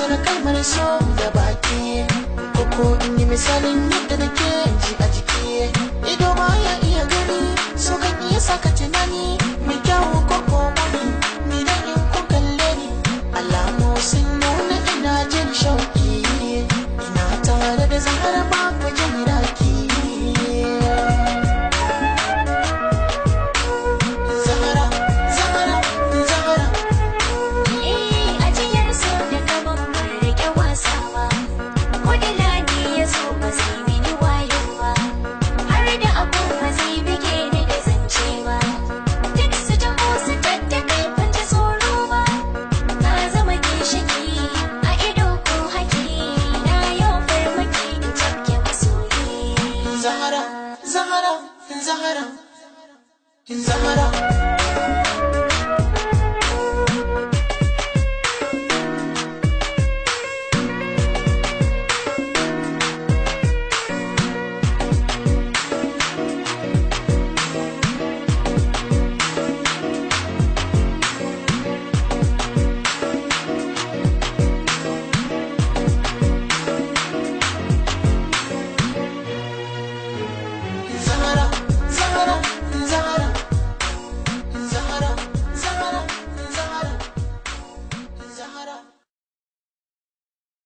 Fassara kalmar so da baki, ko in yi misalin yadda nake ji a jiki. Ido baya iya gani, so kan iya saka tunani mai kyau ko ko muni. Ni da in ku kalle ni, alamu sun nuna ina jin shauki. Ina tare da Zahara babu jin raki. Zahara, Zahara, Zahara. Eh, ajiyar so da kaman ban rike wasa ba. Ko da ladi ya zo ba zai mini wayo ba. Har da abu ba zai bige ni da zance ba. Duk su taho su tattakai ban ji tsoro ba. Ka zama ginshiki a ido ko haki. Na yau farmaki in cafke masoyi. Zahara, Zahara, Zahara, Zahara.